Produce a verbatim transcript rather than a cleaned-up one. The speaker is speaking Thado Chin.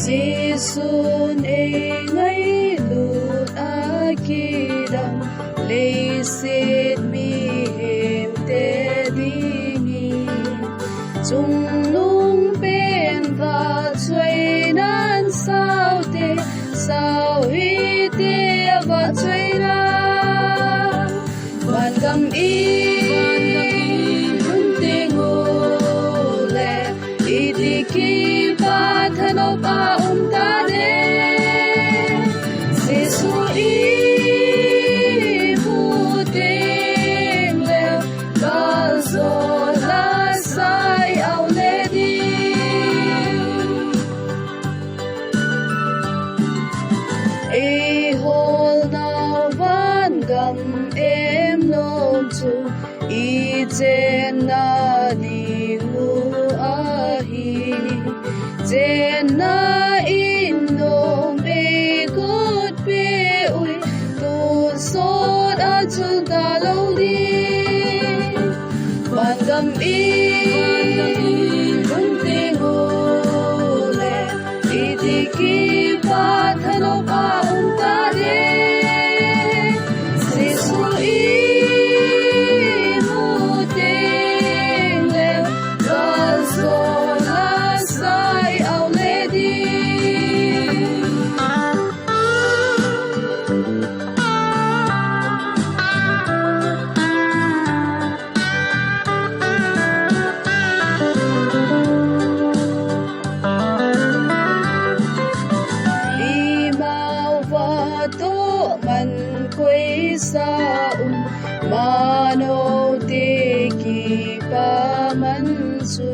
Jesun eingailut a kidang leiset mihemte dingin, chungnungpen vahchoinan saute, sauhite vahchoinan. Vangam in lhun teng ule, iti kipa thanop a um tadem. Jesu imu teng le, galjona sai aum le ding. Eiholnau vangam em nom chu, ichenna dingu ahi. Chenna in nom eikhutpeh uve, tonsot a chun talou ding. Vangam in lhun teng ule, iti kipa thanop a um tadem. Jesu imu teng le, galjona sai aum le ding. Imau vahtoh man koisa um, manote kipa man chu.